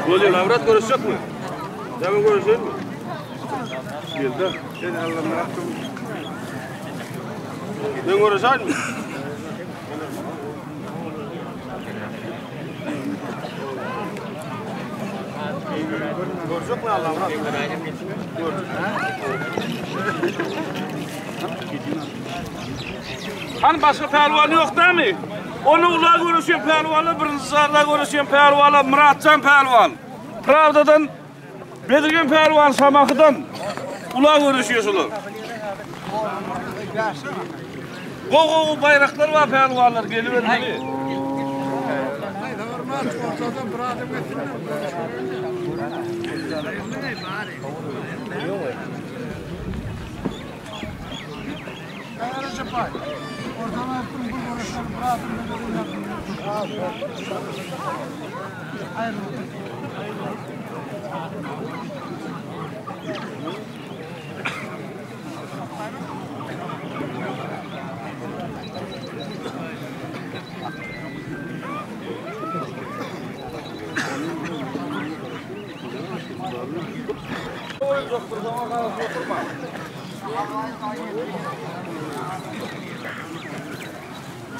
Bolýar, Avrat görüşjekmi? Ýa görüşeýinmi? Geldi. Sen Allamyrat. Ben görüşeýinmi? Görjekmi Allamyrat? Hani başga pälwan ýok dämi? Onu ula görüşen pälwanlar birinji zarda görüşen pälwanlar Muratjan pälwan. Pravdadan Bedirgen pälwan Şamahydan ula görüşýär şular. Gowy gowy baýraklar bar pälwanlar gelibermeli.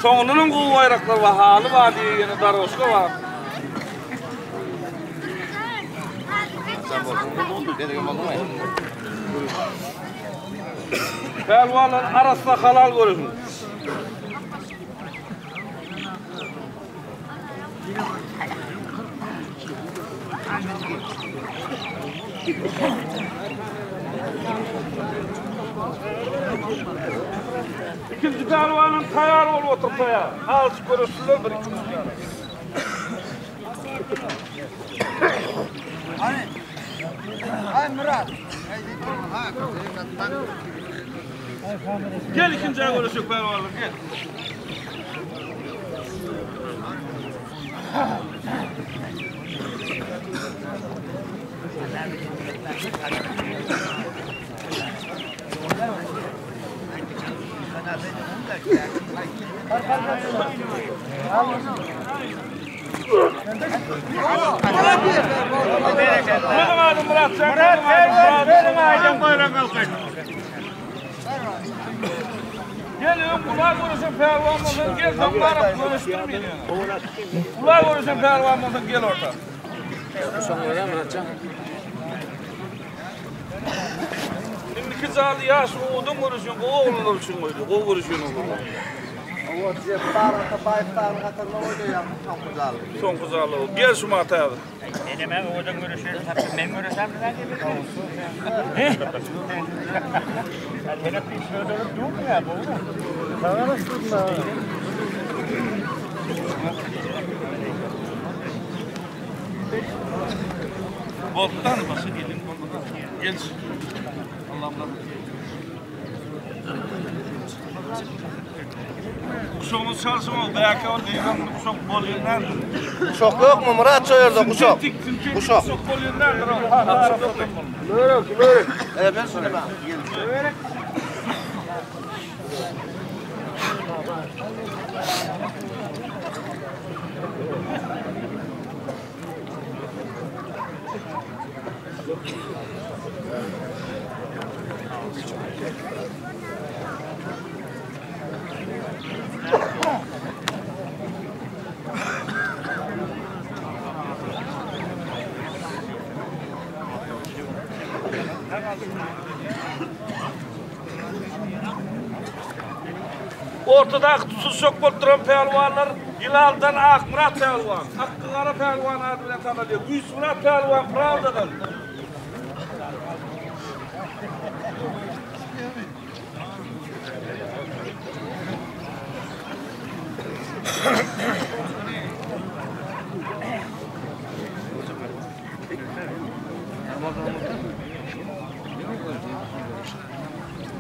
Soňundanam gowy baýraklar bar, haly bar diýýär, ýene daroşka bar. Pälwanlar arassa halal göreşiň. Ikinji pälwanam taýar bolup otur taýar. Azajyk göreşsinler bir iki üç ýaly. Gel ikinji göreşek pälwanlar gel. Gel öň ula görüşen pälwan bolsaň gel soň baryp görüşdirmeýin ýöne. Ula görüşen pälwan bolsaň gel orta. Indiki jaly ýaş owadan görüşen gowy oglanlar üçin goýdy. Gowy görüşen oglanlar. Soňky jaly. Gel şu mata ýazy. Menem owadan görüşerin tapsam men görüşem Sen pişme dönüp durma ya bu. Boltdan başa gelin bolmadan. Gel. Allah'ım. Kuşağımız çalsın ol, belki ol diýen kuşak bol ýerlerdir. Kuşak ýokmy Murat şo ýerde kuşak? Kuşak. Kuşak bol ýerlerdir. Börek, börek. E ben şunu ben. Börek. Ortadaky tutuşjak bolup duran pälwanlar Ýylaldan Akmyrat pälwan, Akgy Gara pälwan ady bilen tanalýar. Güýçmyrat pälwan Prawdadan.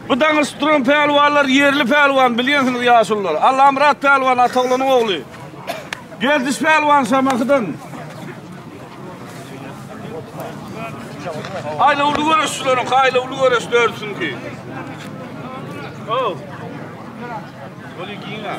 Bu daňyşyp duran pälwanlar ýerli pälwan bilýänsiňiz ýaşulular. Allamyrat pälwan Ataoglanyň ogly. Geldiş pälwan Şamahydan. Aýlawly göreş şularyň, aýlawly göreş dördüsiniňki. Oh. Oli giňa.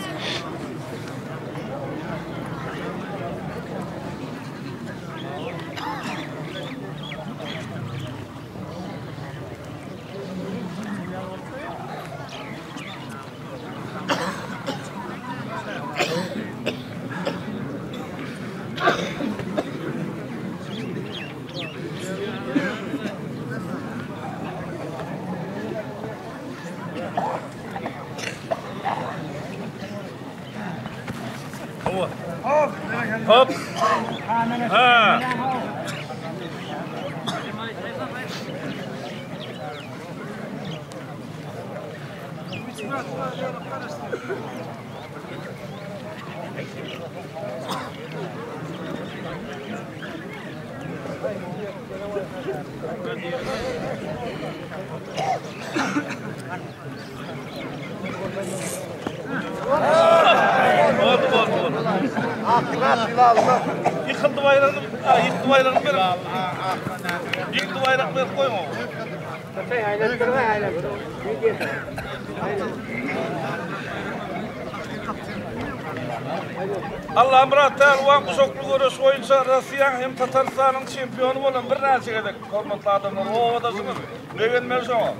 Hop. Ha. Boldy, boldy, boldy. Ýykyldy baýragyny, ýykdy baýragyny berip. Ýykdy baýragyny berip goýuň. Allamyrat Pälwan guşakly göreş boýunça Russiýanyň hem Tatarystanyň çempiony bolan birnäçe gezek hormatly adamlar obadaşymyz begenmeli şoňa.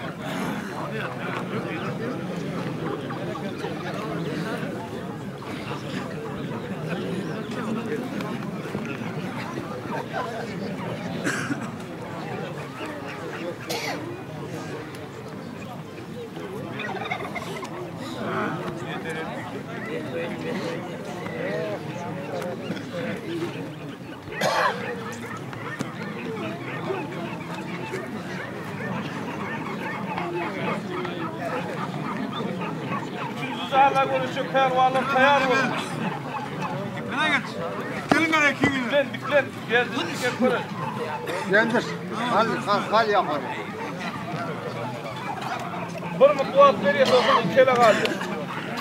Üçünji zala görüşjek pälwanlar taýýar boluň. Diklene geç. Diklenin gene ikiniz. Diklen, diklen. Geldi, dikel göreş. Geldir. Hal, hal, hal yapar. Bir mut wagt berýär, soň iki ele galýar.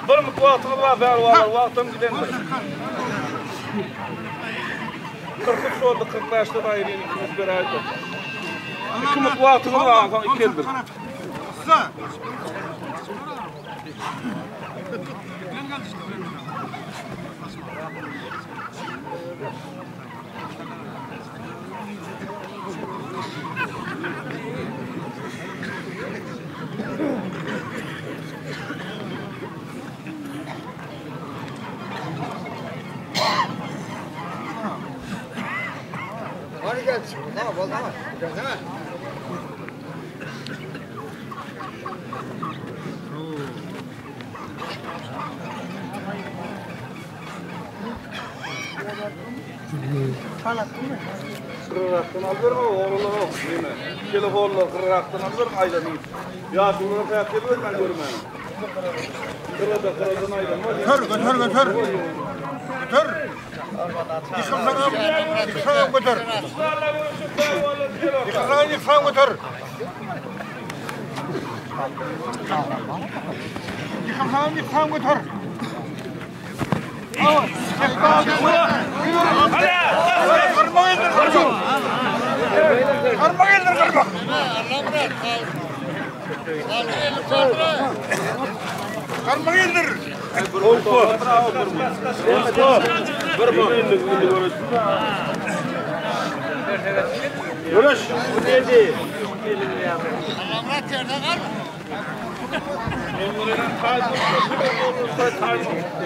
Bir mut wagtyňyz bar, pälwanlar, wagtam gidendir. 43 boldy, 45-den aýryň, iki mut beräýdik. Iki mut wagtyňyz bar, soň iki eldir. Ussa. Hadi gel. Tamam, tamam. Gelsene. Gyrrakdan alberme oglanlar ok neme. Telefonlar gyrrakdan alberin aýlanyp. Ýaşululara päsgel bermän görmäň. Gyrada gyradan aýlanma. Götür, götür, götür. Götür. Yıkılsana, yıkılsana götür. Yıkılsana, yıkılsana götür. Yıkılsana, yıkılsana götür. Kırma indir, kırma. Kırma indir, kırma. Kırma indir. Görüş.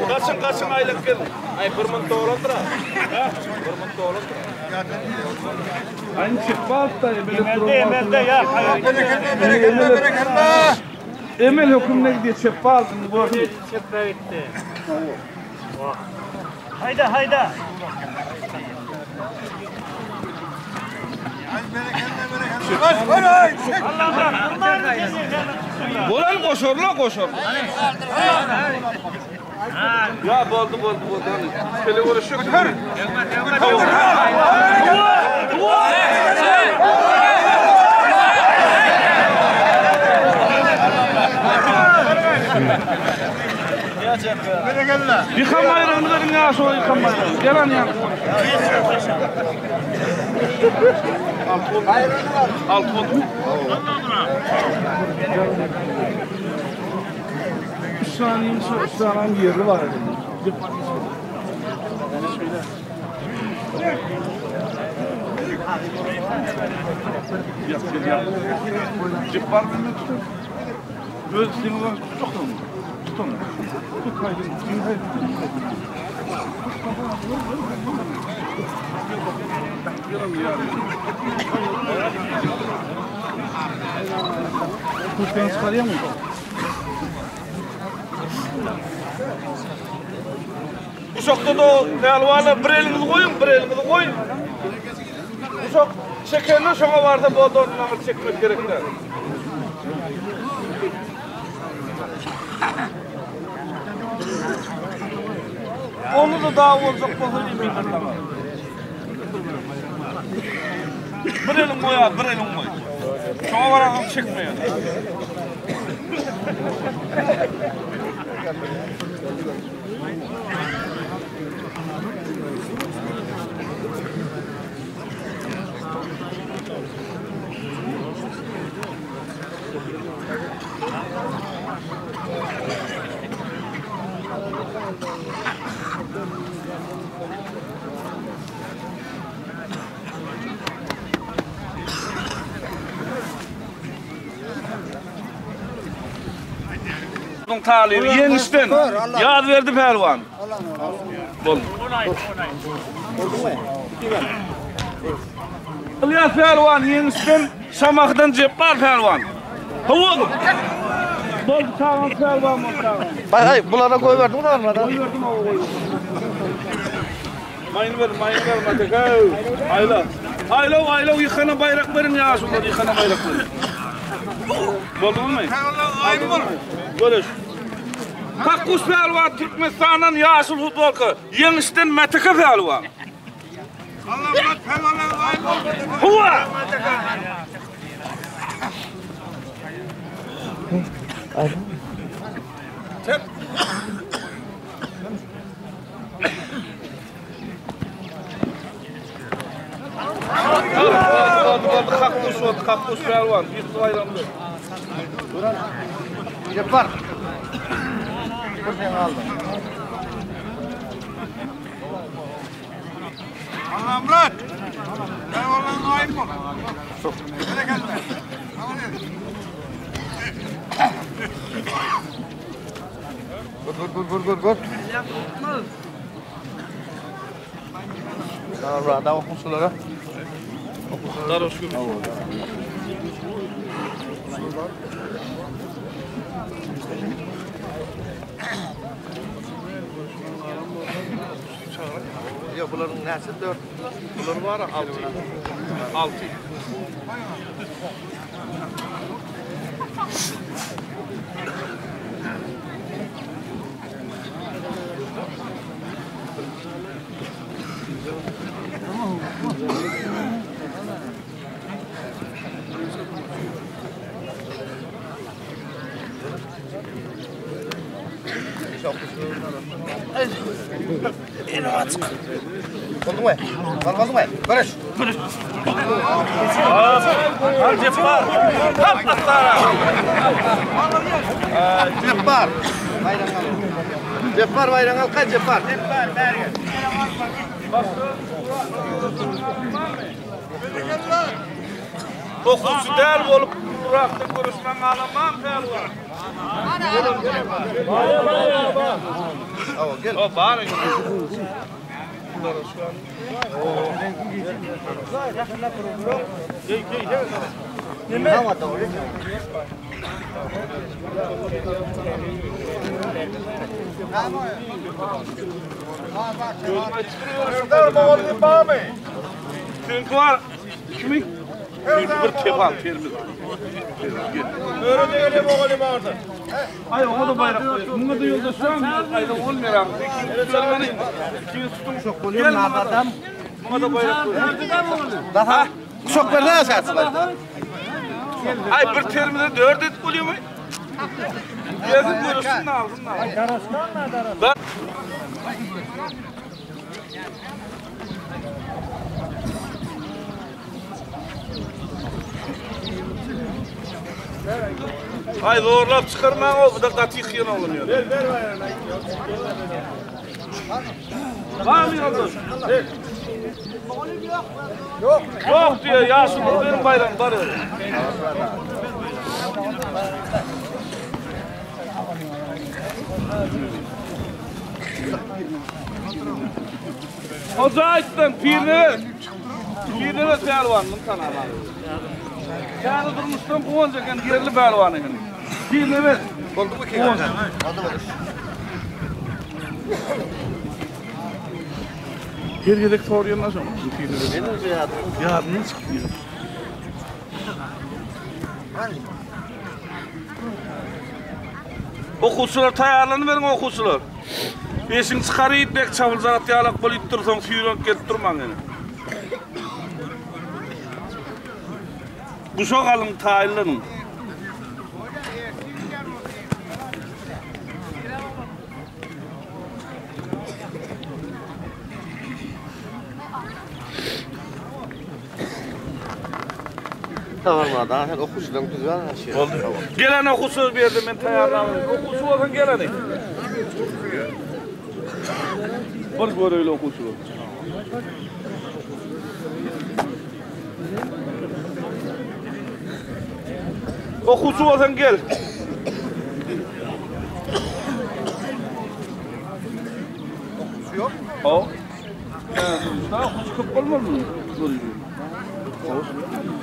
Kaçın kaçın aýlanyp gelin. Ay bir mut dolandyr. Ha? Bir mut dolandyr. Aynı çıkmaz da Emelde emelde ya. Bereketli, bereketli, bereketli. Emel hökümüne gidiyor çöpe aldın bu. Çöpe gitti. Hayda hayda. Ay bereketli, bereketli. Kaç, ay, çek. Bolan koşorla koşor. Ya boldu boldu boldu. Hani Tele uğraşıyor. Ýykan baýragyny beriň ýaşuly ýykan baýragyny. Gel an ýaňky. Alty boldumy? Üç sany ýeňiş, üç sany ýerli bar eken. Jepbar bilen tutun. Öz seni var tutun. Tutun. Tut haydi. Tutun çıkarıyor mu? Uşakda-da pälwana bir eliňizi goýuň, bir eliňizi goýuň. Uşak çekende şoňa barsa boldy ondan aňry çekmek gerek däl. Onu-da daw boljak bolsa eminler saňa. Bir eliň goý, bir eliň goý. Şoňa baransoň çekmeýär. Muň talyby ýeňişden Ýazberdi pälwan. Bol. Ylýas pälwan ýeňişden Şamahydan Jepbar pälwan. Hawa. Boldy çagaň pälwan bol çagaň. Baý haý bulara goýberdiň onlara. Goýberdim hawa goýberdim. Maýyny ber, maýyny ber Matek. Aýla. Aýlaw, aýlaw ýykana baýrak beriň ýaşulular ýykana baýrak beriň. Boldumy? Görüş. Kakkus pälwan Türkmenistandan ýaşyl futbolka, ýeňişden Mäteke pälwan. Huwa! Çek. Kakkus boldy, kakkus pälwan. Ýykdy baýramly. Jepbar. Bir sen aldy. Allamyrat. Pälwanlaryň gaýym bol. Berekella. Vur vur vur vur vur. Tamam, daha okusulara. Daroş gümüş. Yok bunların nesi dört. Bular var altı. Altı. Oldu mu? Oldu mu? Barış. Al Jepbar. Hap atlara. Jepbar. Bayram al. Jepbar bayram al. Kaç Jepbar? Jepbar berge. Okuwçy däl bolup Muratda görüşmäň alaman pälwan. Awa gel. O bar. Nime? Çünkü var. Kimin? Bir tefal terimiz. Ay ona da bayrak koy. Buna da yolda şu an ayda olmuyor abi. İkinci tutun. Çok oluyor mu adam? Buna da bayrak koy. Daha çok verdi sen. Ay bir terimize dört et oluyor mu? Gelsin görüşsün alsın. Da. Ay zorlap çıkarmaň o bu da gaty kyn oluyor. Ver ver Var mı yoldaş? Yok. Yok diyor ya şunu benim bayram var öyle. Hoca aýtdym, Pirnebes. Pirnebes pälwanyny tanamam. Täze durmuşdan guwanç eken ýerli pälwan eken. Pirnebes. Boldy mı ki? Her gezek soraýan şoň. Pirnebes. Ýadyndan çykyp Okuwçylar taýýarlanyň okuwçylar. Eşiň çykaryp bek çabyljagat ýalak bolup dursaň süýrenip gelip durmaň ene. Guşak alyň taýynlanyň. Tamam adam sen okuwçydan düzgün şey. Boldy. Gelen okuwçy bir ýerde men taýýarlamam. Okuwçy bolsaň geleni. Bir göreýli okuwçy. Okuwçy bolsaň gel. Okuwçy yok. O. Daha okuwçy köp bolmazmy?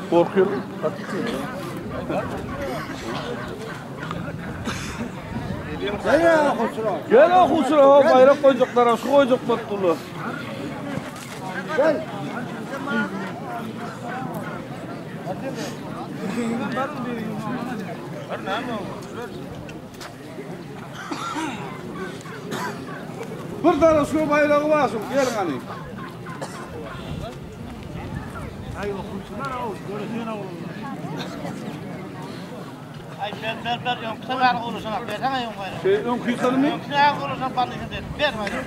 Korkuyorum. Gel okuwçylar, o bayrak koyacaklar, şu koyacaklar dulu. Gel. Bir tane şu bayrağı var, şu gelin hani. Ay ver ver ver yoksa ver olursan versene yok bayrağı. Şey, ön kıyıkanı mı? Yoksa olursan bana ver ver bayrağı.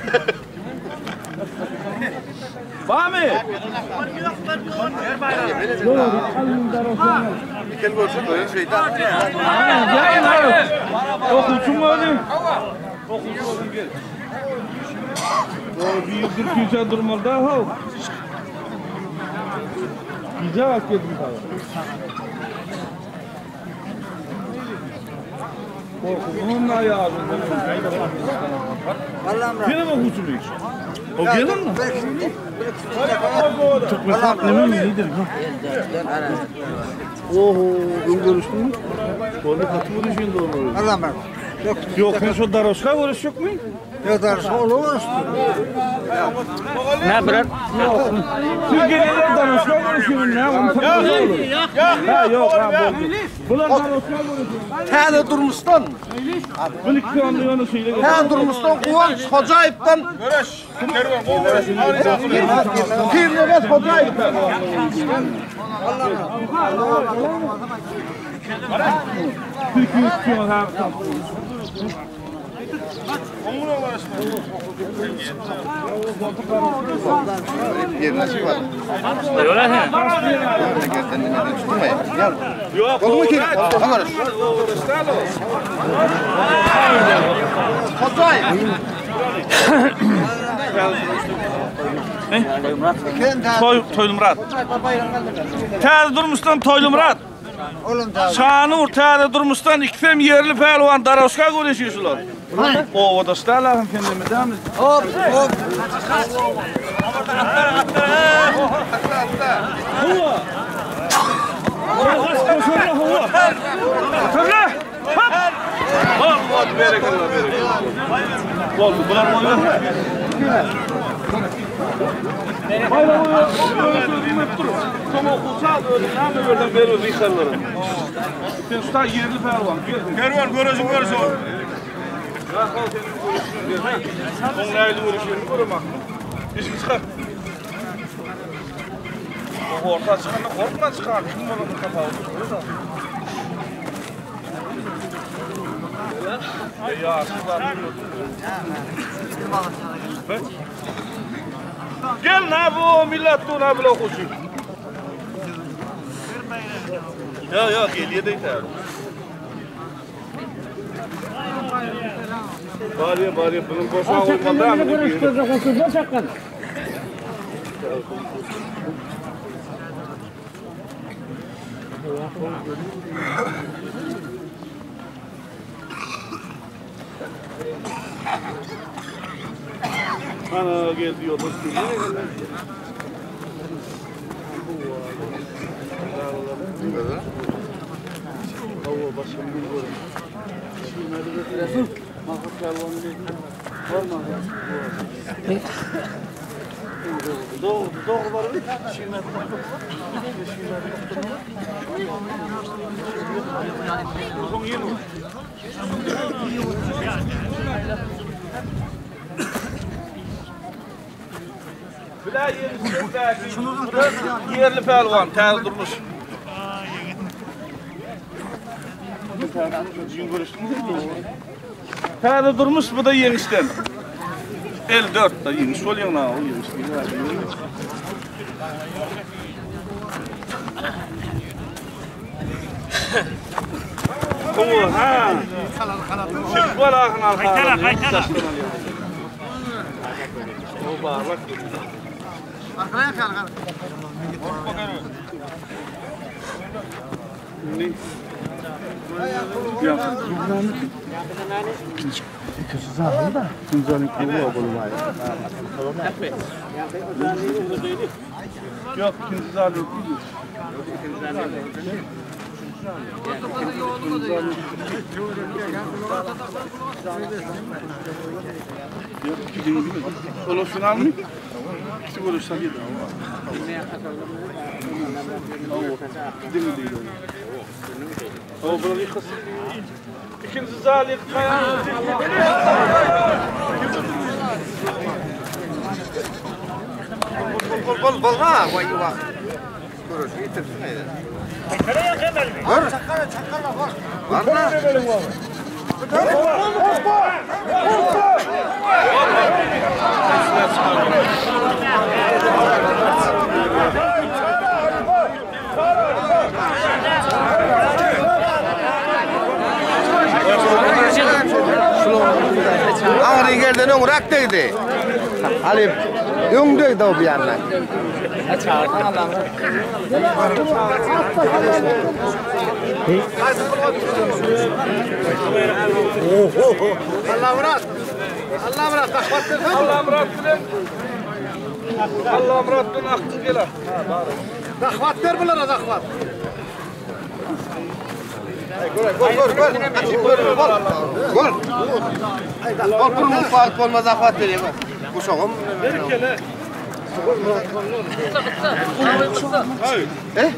Var mı? Diken görsün öyle şeytan. Gel hayır. Okuwçy mı öyle? Okuwçy olsun gel. O bir yıldır kimse durmalı da ha. Güzel hak ettim tabii. Korkumun da yardım. Gene mi okuwçy mı? O gelir mi? Türkmen halk ne mi lider? Oho, ön görüştün mü? Doğru katı görüşüyordu onu. Allah bak. Yok. Yok, ben şu Daroşka görüş yok mu? Yok darısı olur. Ne bırak? Siz geliyorlar Daroşka görüşüyorsun ne? Ha yok ha boldu. Bular Daroşka görüşüyor. Täze durmuşdan, Bunu iki anlı onu söyle. täze durmuşdan Guwanç Hocaýypdan Görüş. Pirnebes Hocaýypdan. Türkiye tutuyor ha. Yerine şey var. Gel. Yok. Oldu mu ki? Ha görüş. Hocaýyp. Toy, Toýlumrat. Täze durmuşdan Toýlumrat. Oğlum da. Şanur täze durmuşdan ikisem yerli pälwan Daroşka görüşüyor şular. O da ştalar kendime dämi? Hop hop. Huwa. Huwa. Huwa. Hop. Hop, hop, berekella, berekella. Boldy, bular boldy. Bayrağı öyle dur. Tom okusa öyle näme berden berir yıkarları. Sen usta yerli pälwan. Gel. Kervan görüşün görüşün. Onun näli görüşüni görem Işin çıkar. Orta çıkanı korkma çıkar. Kim olanı kapalı. Gel na bu millet tu na bile hoşu. Ya ya geliye de iter. Bari bari bunun boşa olmadan mı? Ana geldi yoldaş. Doğru, doğru var. Yerli pehlivan, täze durmuş. Täze durmuş bu da ýeňişden. 54 da ýeňiş bolýar na, o ýeňiş. Owo, ha. Çık var ahın Qaytara, qaytara. O barlak. Ya. Yok ikinci zalim değil. Yok iki değil mi? Ola final mi? İkisi görüşsen yedi. İki değil değil. O bunu yıkasın. İkinci zalim kaya. Bol bol bol ha vay vay. Görüş getirsin haydi. Gör. Var mı? Ağrı gerden öňrak degdi. Ali öň degdi o bir yandan. Allah Murat. Allah Murat bak bak. Allah Murat bilen Allah Murat bilen aklı gele. Zahvat ver bunlara zahvat. Gol gol gol. Gol gol. Gol pul mufak olmaz zahvat vereyim. Bu şoğum. Eh?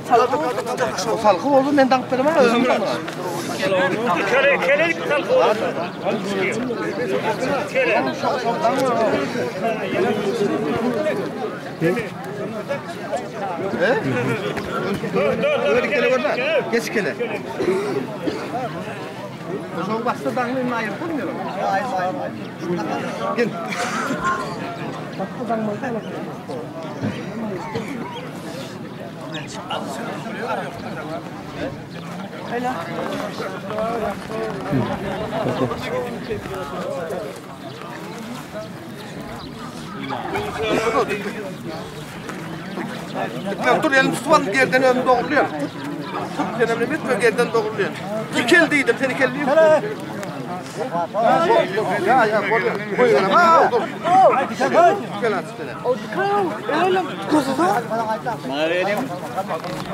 O salkı oldu men dank berem özüm dank. Kele, kele Eh? Öyle kele var Geç kele. Şoğum bastı dangını ayırıp olmuyor. Gel. Dur elim tutup gerden önüm doğruluyor. Tut sen emrim etme gerden doğruluyor. Dikel dedim seni kelleyim. Ya ya koy koy ha dur. Gel at seni.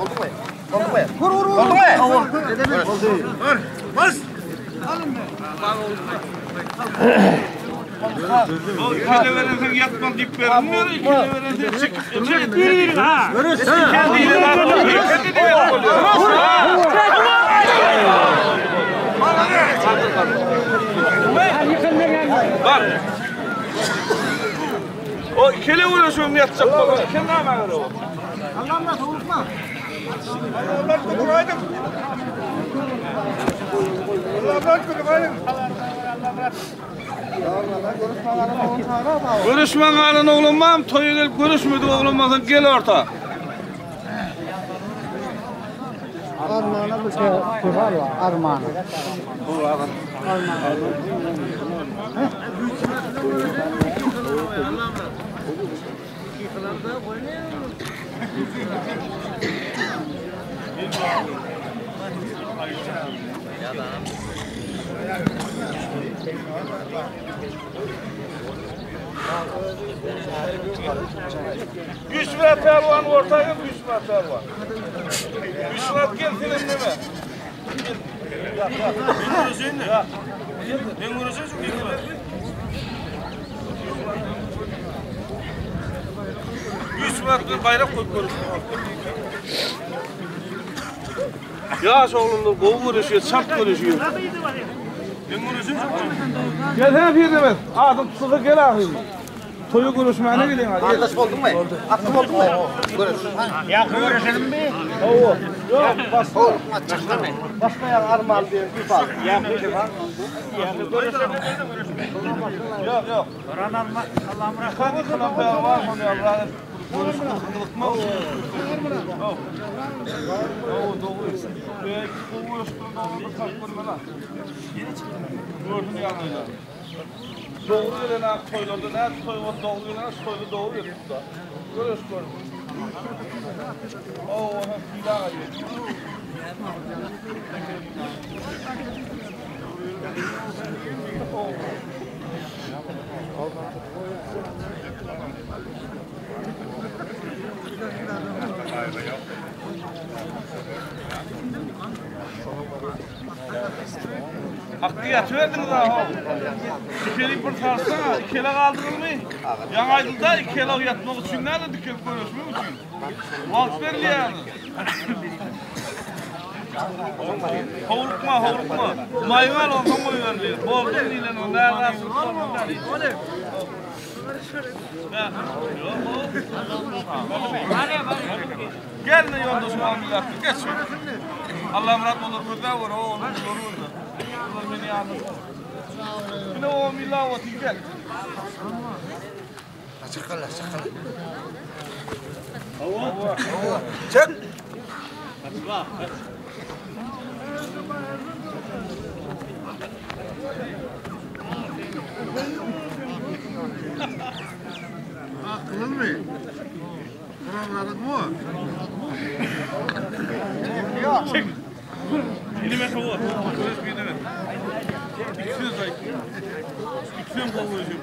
Oldu mu? Oldu mu? Oldu mu? Oldu. O ikili verirsen yatma deyip verilmiyor. İkili verirsen çık. Çık bir ha. Kendi kendi de oluyor. Bak. O ikili uğraşıyorum yatacak baba. Kim ne yapar o? Görüşmän galan oglan barmy? Toýa gelip görüşmedik oglan bolsa gel orta. Armana bir şey var armana. Güýçmyrat pälwan orta gel Güýçmyrat pälwan. Güýçmyrat gel sen neme? Ben görüşeyim Güýçmyrat bilen baýrak koyup görüşmek. Ýaş oglanlar gowy görüşýär, çalt görüşýär. Gel sen pirdemet. Adyň tutulsa gel ahyry. Toýa görüşmäne geliň hadi. Arkadaş boldun mu? Aklı boldun mu? Görüş. Hawa. Ýok, bas. Başka yer armalı diye bir bak. Ýok, ýok. Kanka kalan var mı ya? Görüşme, Yok. Doğru. Bu görüştüğünde onu kalk görme lan. Gördün yanıyla. Doğru gelen ak toylarda ne toy var doğru gelen ak toyda doğru gelen. Görüş gör. Oo, ona silah ayıyor. Hakkı yatıverdiniz ha. Dikeli bir sarsana, ikele kaldırır mı? Yan aydılda ikele yatmak için nerede dikelip görüşmek için? Valt verili yani. Havurukma, havurukma. Mayval olsan koy verili. Boldun dilen o, nerede Gel ne yoldaşım aldılar. Geç. Allah murat olur burada var o olur olur burada. Olur beni yalnız. Yine o millah o gel. Çık. Aklın mı? Kur'an'ladın mı? Elime tavuğu. Görüş bir demet. İkisini zayıf. İkisini kovuyor. Çık.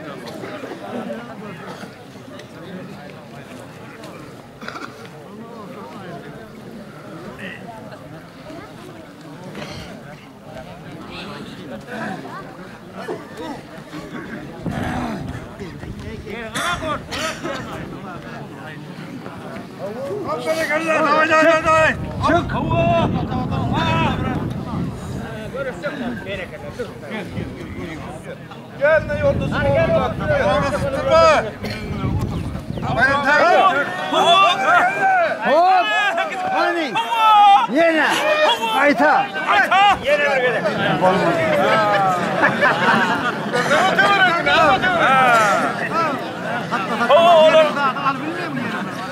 Gel ne yoldaşım. Gel. Hop! Hani? Yine! Ayta!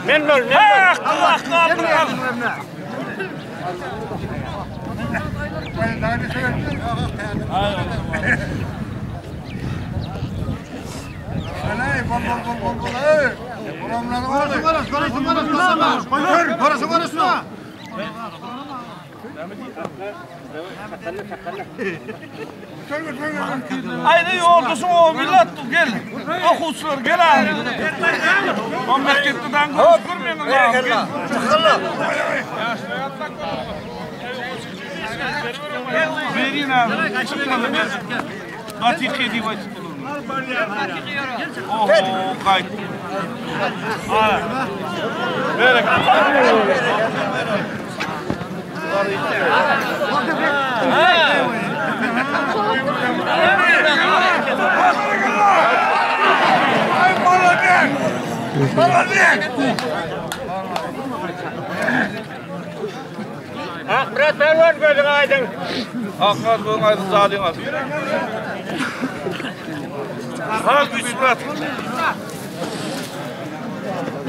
Men böl, men böl. Allah Allah. Haydi yoldaşım o millet gel. Okuçlar gel abi. Memleketten görüş görmeyin abi. Gel. Verin abi. Çıkmadı ver. Batik yedi batik. Oh, kayıt. Akmyrat pälwan gözüň aýdyň. Akmyrat gözüň aýdyň jadyň alsyn. Ha Güýçmyrat.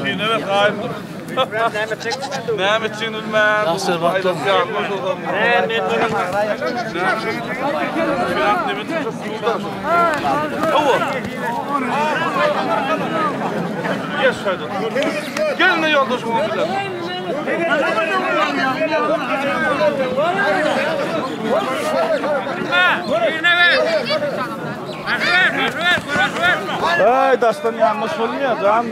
Kine gaýym dur. Näme etjegini bilmän. Gelin ýoldaşym bilen. Hey daşdan ýanmyş bolmaýar jan.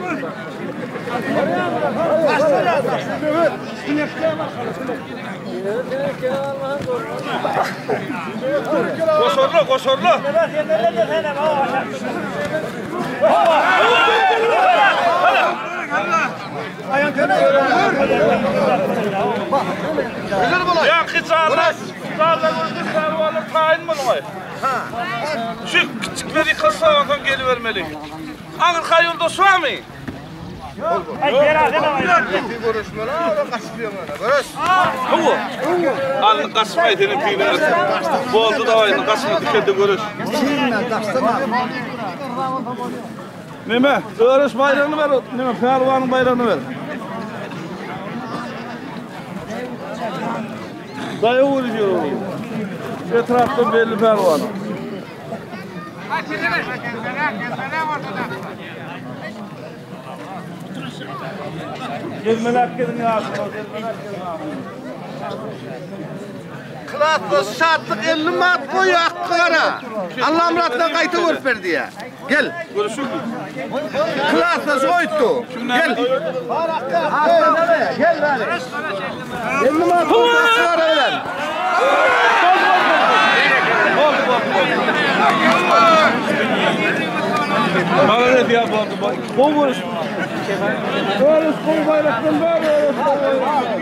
Goşarla, goşarla. Ýaňky janlar, janlar gördük, pälwanlar taýyn bolmaý. Şu kiçikleri ýykylsa onsoň gelibermeli. Agyr haýulda şumy? Görüşmeli, gaçyp ýöňe. Görüş. Hawa. Alny gaçmaý seniň piliň. Boldy dawaý indi gaçma dikelde görüş. Neme? Görüş baýragyny ber, neme pälwanyň baýragyny ber. Daýaw görüşýär ol. Etrapdan belli pälwan. Gezmeläp geziň ýaşuly, gezmeläp geziň ahyryn. Klasdaş Şatlyk 50 manat goýýar Akgara. Allamyratdan gaýta görüp ber diýýär. Gel. Görüşürüz. Klasdaş goýupdy. Gel. Gel bäri. 50 manat goýdy Akgara bilen. Boldy, boldy, boldy. Bana ne diýär boldy, boldy. Gowy görüş. Görüş gowy baýrakdan bar, görüş gowy baýrakdan.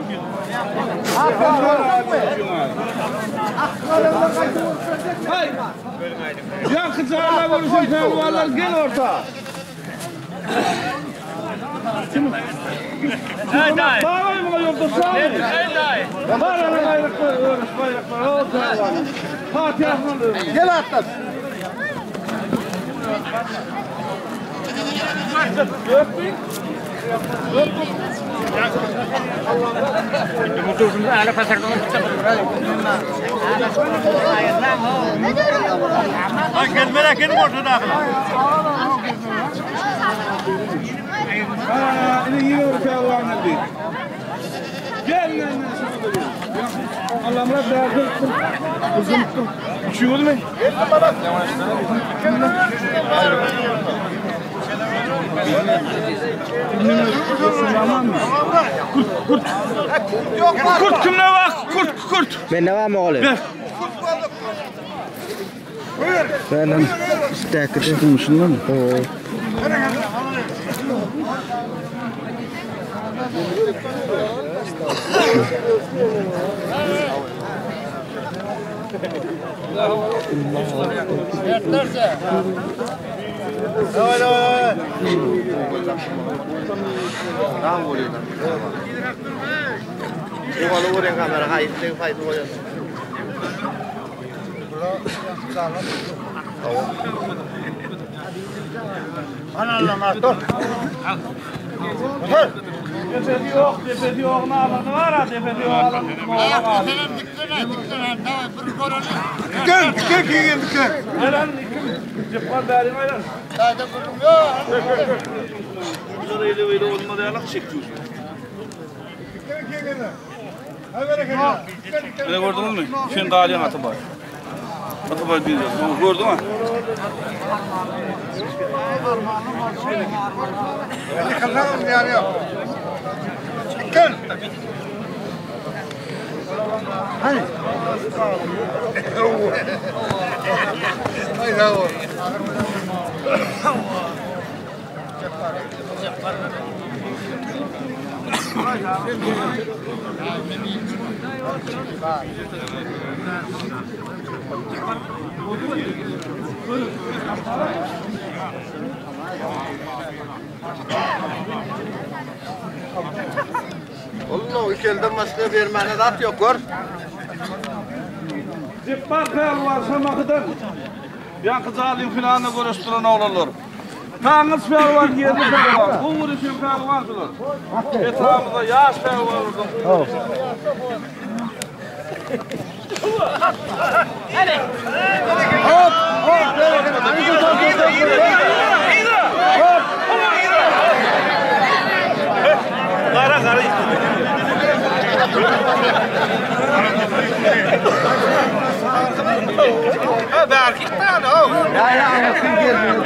Haý. Ýaňky jana görüşen pälwanlar gel orta. Bağay muňa ýoldaş sag. Bar ana baýraklar, görüş baýraklar. O pälwan. Fatihasyny alyň. Gel Atlas. Ha, ine ýene bir pälwan geldi. Gel gel Allamyrat bärde Uzun Üçüňiz mi? Kurt, kurt. Kurt kimde bak? Kurt, kurt. Mende barmy ogly? Ber. Benim üstdäki Şundan mı? Tamam vuruyor. Yuvalı vuruyor kamera. Hayır, fayda vuruyor. Depesi yok, depesi yok. Ne alanı var ha, depesi yok alanı. Diken, diken giyin diken. Eren, kim? Cepbar bäri ayran. Bunlar öyle öyle olmadı yalak çekiyor. Ne gördün mü? Sen galyan Atabay. Atabay bir gördün mü? Yıkılsam yani yok. Diken. Hani? Haydi oğlum. Oğlum iki elden başka bermäne zat ýok, gör. Jepbar pälwan Şamahydan. Ýaňky jalyň finalynda göreşip duran oglanlar. Taňňyç pälwan ýerli pälwan. Gowy göreşýän pälwan şular. Etrabymyzda ýaş pälwanlardan. Hop, hop. Hop. Gara gara. Ya ya anasını gelmiyor.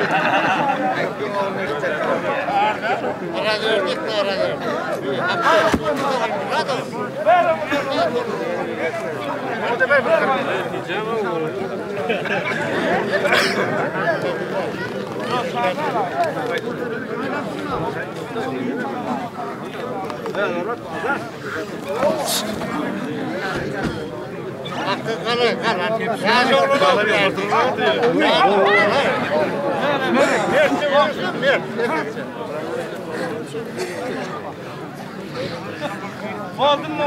Boldun mu?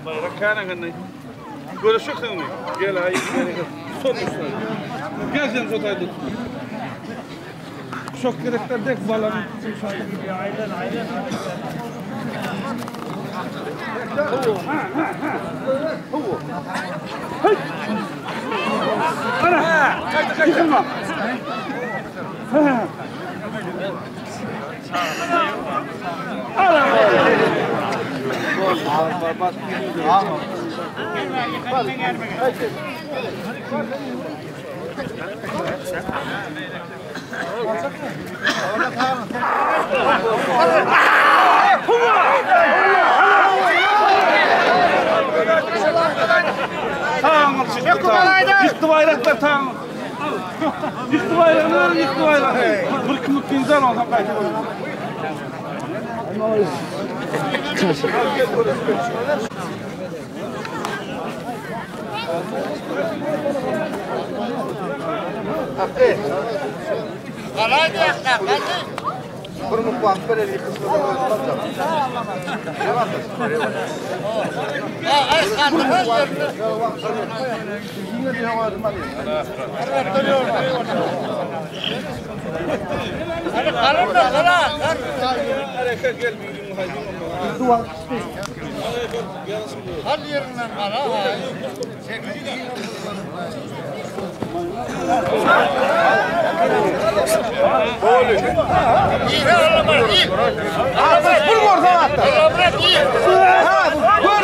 Bayrak kana Görüşük mi? Gel ay son üstüne. Gel sen şu tayda. Çok gerekler dek balanı. Ana! Yıkılma. Taňyr çykdy. Ýykdy baýraklar taňyr. Ýykdy baýragyny, ýykdy baýragyny. Bir kimlik pinjan olsam gaýta Bir mutlu wagt ber elli kısmı Bir görsen hatta. Ha, gör.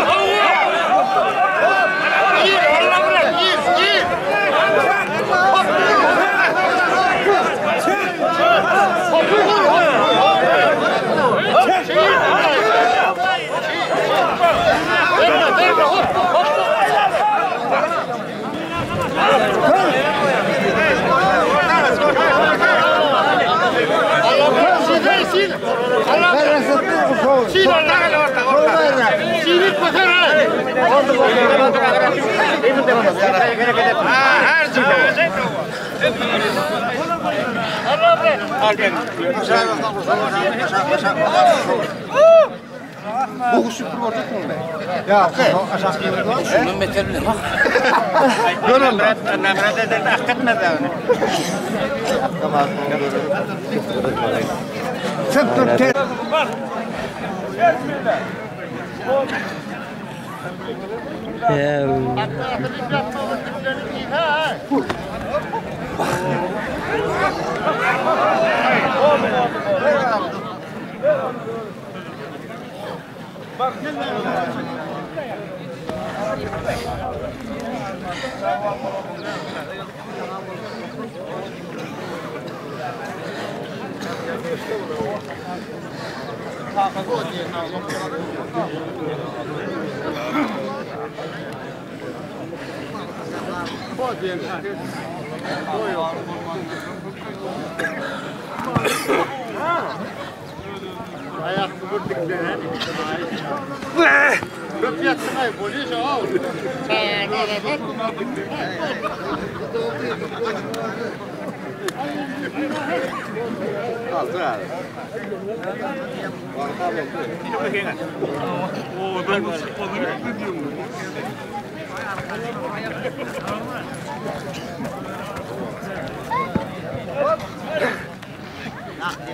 Ya Şundan beter bilen. Gör onu. Çık dur te. Bar.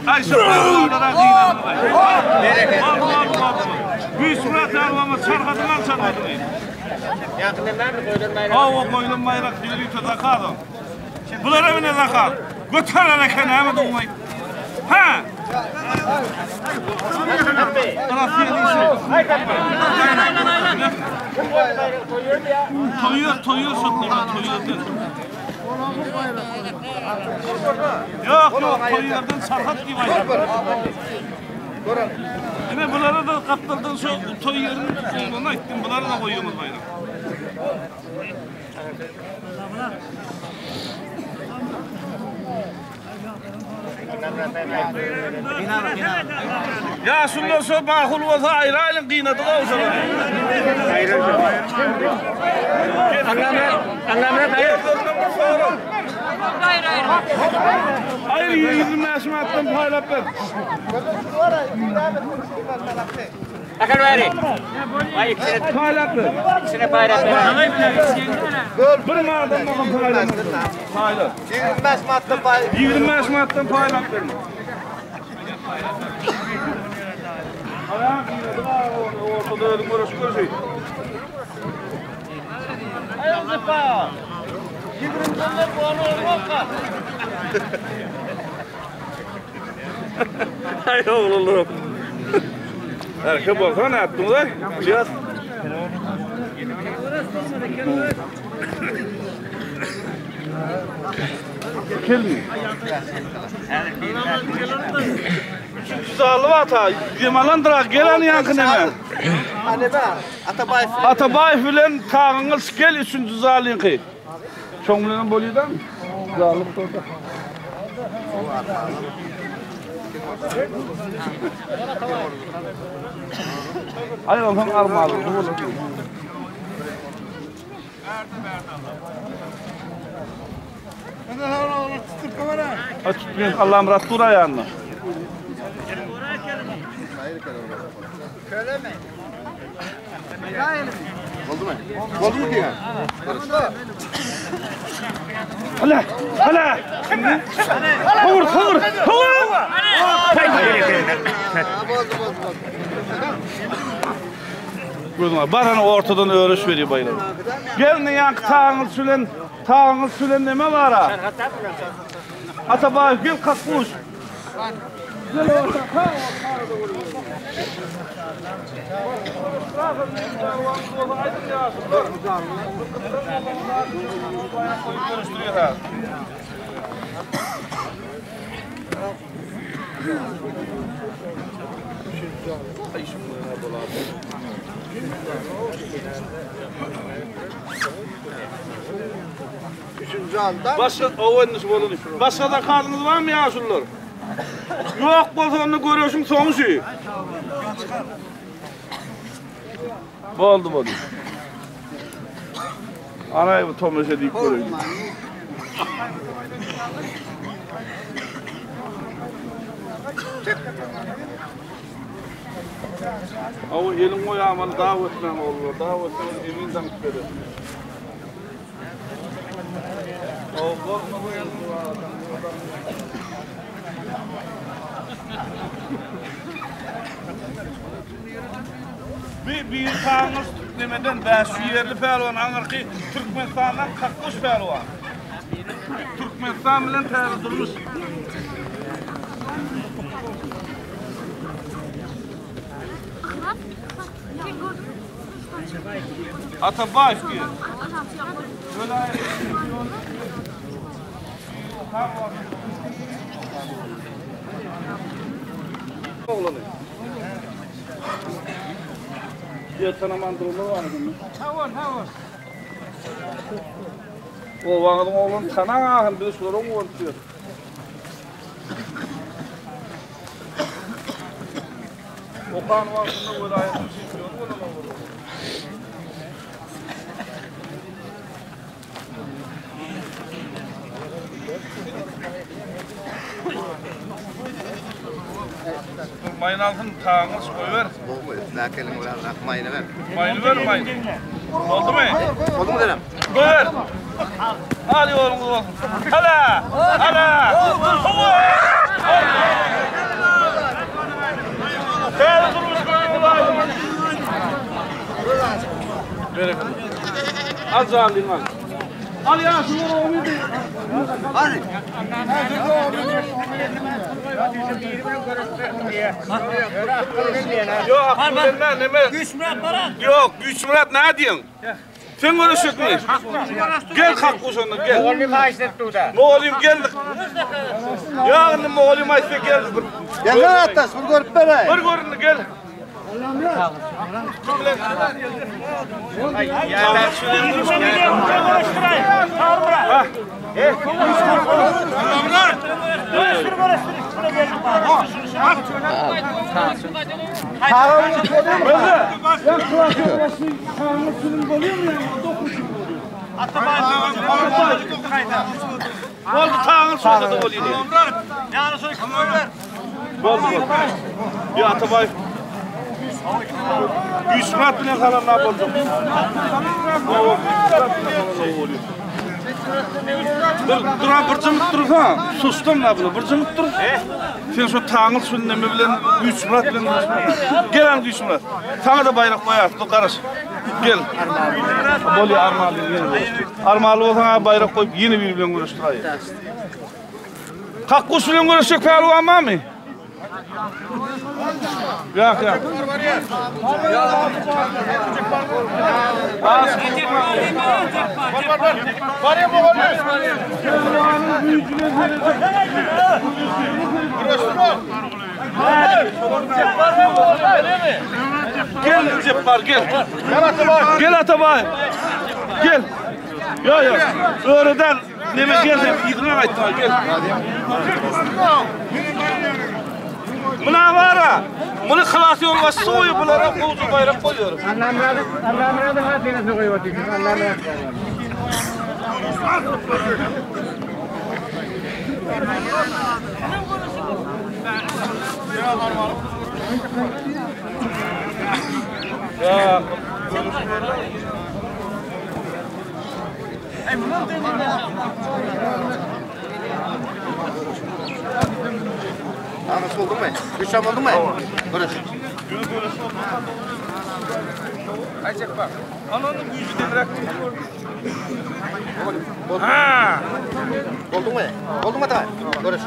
Ay şu pälwanlara gynanmaý. Güýçmürat pälwana çarhadyň al çarhadyny. Hawa goýlan baýrak ýörite zakaz ol. Bulara bile zakaz. Göterer eken näme dogmaý. Ha! Toýur, toýur şotlaýar, toýur. Ýok, ýok, toýlardan çarhat diýip aýdýar. Ine bulara da gapdaldan şu toý ýeriniň ogluny aýtdym, bulara da goýuňyz baýrak. Ýa şundan şo makul bolsa aýraýlyň gynadyk ow şolary. Aýry 25 manatdan paýlap ber. Akal bäri. Aý ikisine paýlap ber. Ikisine paýlap ber. Bir manatdan maňa paýlap. Paýla. 25 manatdan paý. 25 manatdan paýlap ber. Aýak ýygydy ortada özüň görüş görüşi. Aýak zıpa. 20 dollar bonu olmaz. Ay oğlum. Erkek bolsa ne yaptınız ay? Biraz. Kelmi. Üçüncü zalı vata. Yemalandıra gelen yankı neme. Atabaýew. Atabaýew bilen Tagyňyz gel üçüncü zalyňky. Şoň bilen bolýar Zalyk bolsa. Ay ondan armalı. Aç tutmayın. Allah murat dur ayağını. Boldy mu ki? Hala, hala. Howur, howur, howur. Gözüme barana ortadan örüş veriyor bayram. Gel ne yankı tağınız sülen, tağınız sülen neme var ha? Atabay gel kalkmış. Gel orta, ha, Üçüncü aldan. Başka o endişi bolun. Başka da kadınız var mı ya şunlar? Yok bolsa onu görüşün sonu şu. Boldu boldu. Anay bu tomaşa deyip görüyor. Aw elin goýamaly daw etmän olur. Daw etmän emin daňyp berer. Aw gorkma bu elin Bir bir taňyz nemeden 5 yerli pälwan aňyrky Türkmenistandan kakkuş pälwan. Türkmenistan bilen täze durmuş. Atabaýew diýen. Welaýatyň çempiony. Oglany. Ýer tanaman durlar bar eken. Hawa, hawa. Obaňyzyň ogluny tanaň ahyn biz şulara guwanyp ýörüs. Okan wagtynda welaýatyň çempiony bolan oglan. Maýyn alsyn, taňyş goýber. Gowy, näkeliň bilen maýyny ber. Maýyny ber, maýyn. Boldumy? Boldumy denem? Goýber. Al ýoluňyz bolsun. Hala! Hala! Hawa! Täze durmuş Berekella. Al janlyny al. Al ýaşuly ogly. Hadi. Ýok, akyldan neme? Güýçmürat bara. Ýok, Güýçmürat näme diýiň? Sen görüşekmi? Gel kalk guşandan gel. Mugallym aýtsa tuda. Mugallym geldi. Ýa indi mugallym aýtsa gel bir. Gel atdaş, bir görüp beräý. Bir göründi gel. Kim bilen? Boldy taňyr şolda da bolýar. Boldy boldy. Ýa Atabaýew. Güýçmyrat bilen salan nä boljak? Hawa, Güýçmyrat bilen salan gowy bolýar. Bir dura bir jyňyp dursa, susdum da bunu, bir jyňyp dur. Sen şu taňyr sünnemi bilen Güýçmyrat bilen Gel an Güýçmyrat. Saňa da baýrak goýarys, dur garaş. Gel. Bolýar Armaly ýene görüşdik. Armaly bolsaň ha baýrak goýup ýene biri bilen görüşdiräýer. Kakguş bilen görüşjek pälwan barmy? Ýok, ýok. Gel Jepbar gel. Gel Atabay. Gel. Ýok, ýok. Öreden neme gel sen yzyna gaýtma gel. Muna bara. Muny klas ýolbaşçysy goýup bulara gowja baýrak goýuyor. Allamyradyň Allamyradyň hatyrasyna goýup otyrsyň. Allamyrat. Ýa. Taňyş bolduňmy? Güýçem bolduňmy? Görüş. Ananın güýji deňräk. Ha. Bolduňmy? Bolduňmy Atabay? Görüş.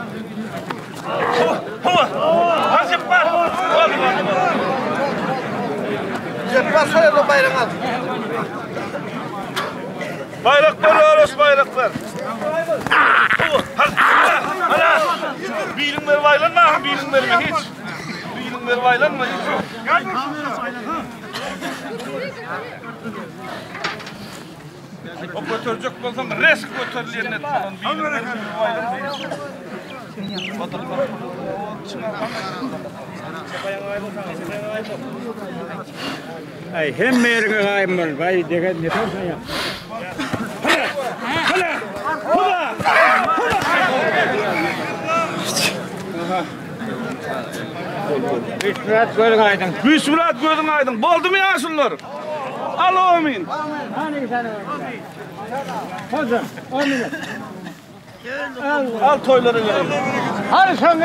Hawa. Ha Jepbar. Boldy, boldy, boldy. Jepbar şol ýerde baýragyňy al. Baýrak ber, Öreş baýrak ber. Hala. Biliň berip aýlanma, biliň berme hiç. Biliň berip aýlanma hiç. O göterjek bolsaň resk göterilýän et bolan biliň berip aýlanma. Ay hemme ýeriňe gaýym bol. Baý degen ne towsan ýa. Güýçmyrat gözüň aýdyň. Güýçmyrat gözüň aýdyň. Boldumy ýaşulular? Al amin. Hocam, amin. Al toýlara görelim. Hadi sen.